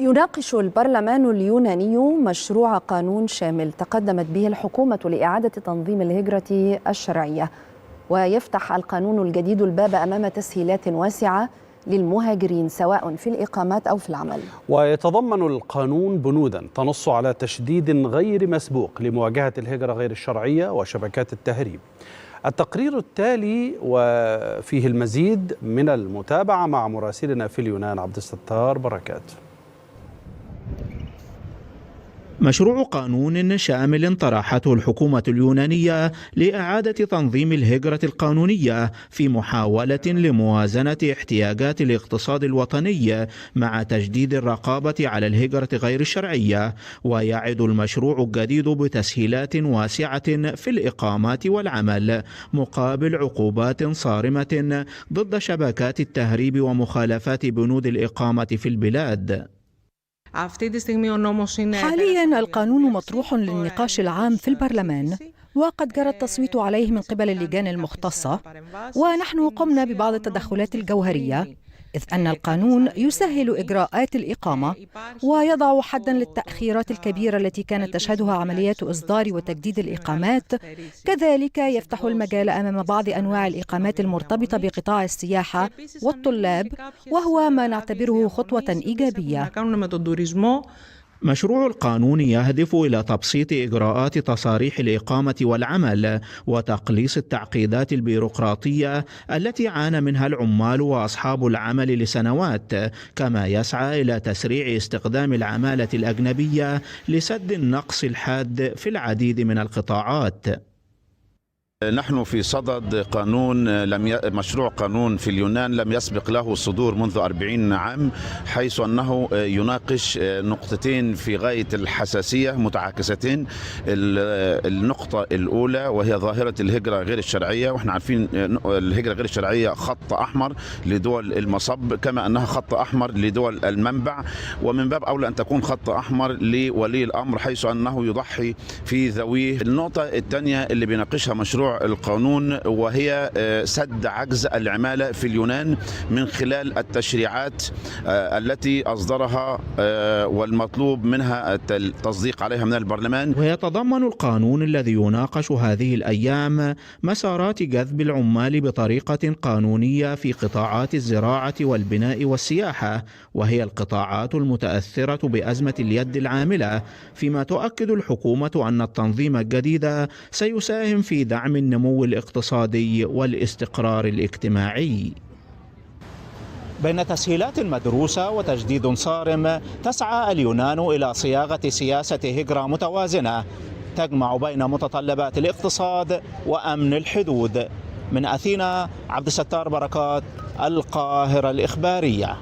يناقش البرلمان اليوناني مشروع قانون شامل تقدمت به الحكومة لإعادة تنظيم الهجرة الشرعية، ويفتح القانون الجديد الباب أمام تسهيلات واسعة للمهاجرين سواء في الإقامات أو في العمل. ويتضمن القانون بنودا تنص على تشديد غير مسبوق لمواجهة الهجرة غير الشرعية وشبكات التهريب. التقرير التالي وفيه المزيد من المتابعة مع مراسلنا في اليونان عبد الستار بركات. مشروع قانون شامل طرحته الحكومة اليونانية لإعادة تنظيم الهجرة القانونية في محاولة لموازنة احتياجات الاقتصاد الوطني مع تجديد الرقابة على الهجرة غير الشرعية. ويعد المشروع الجديد بتسهيلات واسعة في الإقامات والعمل مقابل عقوبات صارمة ضد شبكات التهريب ومخالفات بنود الإقامة في البلاد. حاليا القانون مطروح للنقاش العام في البرلمان، وقد جرى التصويت عليه من قبل اللجان المختصة، ونحن قمنا ببعض التدخلات الجوهرية، إذ أن القانون يسهل إجراءات الإقامة ويضع حداً للتأخيرات الكبيرة التي كانت تشهدها عمليات إصدار وتجديد الإقامات. كذلك يفتح المجال أمام بعض أنواع الإقامات المرتبطة بقطاع السياحة والطلاب، وهو ما نعتبره خطوة إيجابية. مشروع القانون يهدف إلى تبسيط إجراءات تصاريح الإقامة والعمل وتقليص التعقيدات البيروقراطية التي عانى منها العمال وأصحاب العمل لسنوات، كما يسعى إلى تسريع استخدام العمالة الأجنبية لسد النقص الحاد في العديد من القطاعات. نحن في صدد مشروع قانون في اليونان لم يسبق له الصدور منذ 40 عام، حيث أنه يناقش نقطتين في غاية الحساسية متعاكستين. النقطة الأولى وهي ظاهرة الهجرة غير الشرعية، وإحنا عارفين الهجرة غير الشرعية خط أحمر لدول المصب كما أنها خط أحمر لدول المنبع، ومن باب أولى أن تكون خط أحمر لولي الأمر حيث أنه يضحي في ذويه. النقطة الثانية اللي بيناقشها مشروع القانون وهي سد عجز العمالة في اليونان من خلال التشريعات التي أصدرها والمطلوب منها التصديق عليها من البرلمان. ويتضمن القانون الذي يناقش هذه الأيام مسارات جذب العمال بطريقة قانونية في قطاعات الزراعة والبناء والسياحة، وهي القطاعات المتأثرة بأزمة اليد العاملة، فيما تؤكد الحكومة أن التنظيم الجديد سيساهم في دعم النمو الاقتصادي والاستقرار الاجتماعي. بين تسهيلات مدروسة وتجديد صارم، تسعى اليونان إلى صياغة سياسة هجرة متوازنة تجمع بين متطلبات الاقتصاد وأمن الحدود. من أثينا عبد الستار بركات، القاهرة الإخبارية.